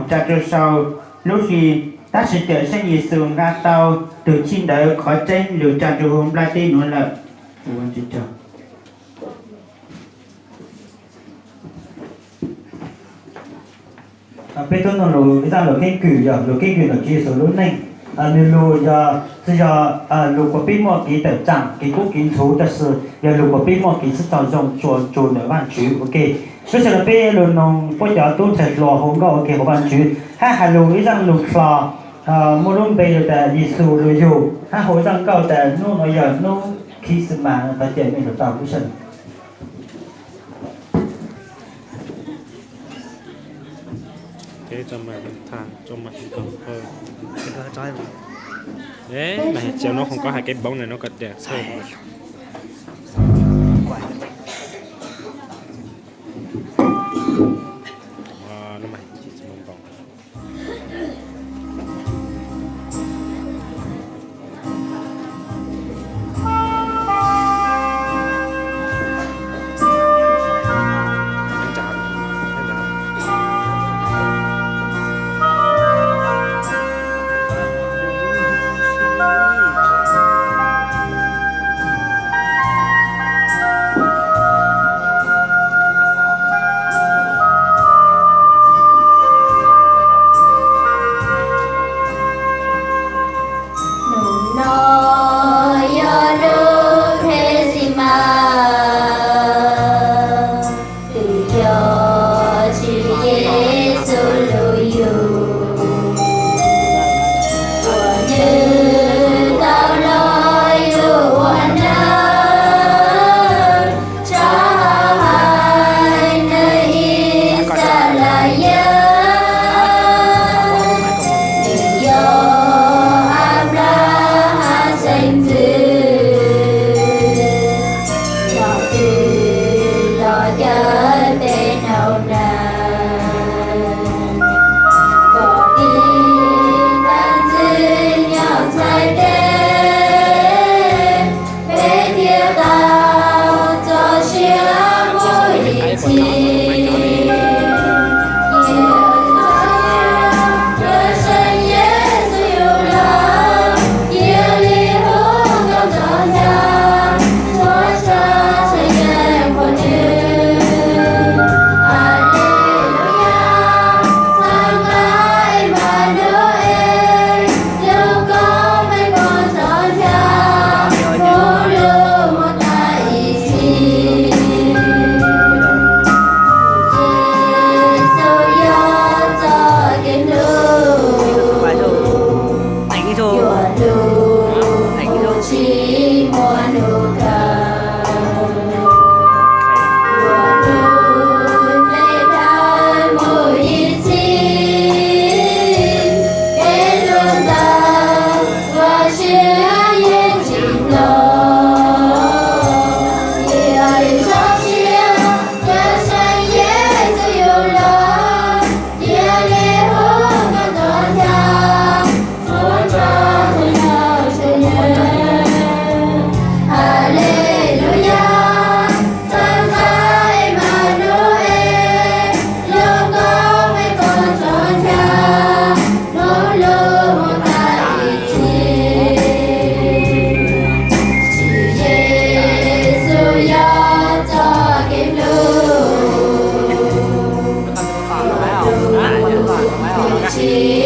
tsa rua sau lub hli, tab sis Cawmseej Yexus nqa tau tug chij ntawd qhov tseeb lug tsa rua huv nplaj teb nuav lawm. Peb tub nug lug ib zaaj lug keeb kwm, yog lug keeb kwm ntawm Tswv Yexus lub neej. Nwg lug yog, tsi yog lug kuas peb muaj kev tawm tsaam, kev kub kev ntxhuv, tab sis yog lug kuas peb muaj kev sib tog zoo tsua ntsug ntawm Vaajtswv. Ok, lub sij hawm no peb lug noog puab cov tub ntxhais hluas hu nkauj ua ke hauv Vaajtswv, hab has lug ib zaaj lug dlho muaj lub npe lug tas Yexus lug yug, hab hu zaaj nkauj tas nub nuav yog nub Christmas no tau ca mej lug tau lub sij hawm. Nub no yog nub Christmas, twb yog Tswv Yexus lug yug, uas nwg tau los yug ua naag tso hauv haiv neeg Yixalayees, yog Anplahas xeeb ntxwv, yog twg los caw peb noog naag, kom tig tag ntxwg nyob txhais tes, peb thiaj tau txoj sia muaj ib txhis. Yog Xeeb Yexus yug lawm, cia li hu nkauj ntxhov ncag, suav tsa txhua yam qhua nwg. Aleluyas, txhawb nqa Emanues, lub koob meej muaj ntxhov ncag, hnub lub muab tag ib txhis. Yexus yog txoj kev hlub, yuav hlub tsis muaj hnub kawg. Yuav hlub peb tag mus ib txhis, peb hlub ntawm Vajtswv yeej tsim los. Cia li tso siab, yog Xeeb Yexus yug lawm, cia li hu nkauj ntxhov ncag, suav tsa txhua yam qhua nwg. Aleluyas, txhawb nqa Emanues, lub koob meej muaj ntxhov ncag, hnub lub muab tag ib txhis. Tswv Yexus yog txoj kev hlub, tsis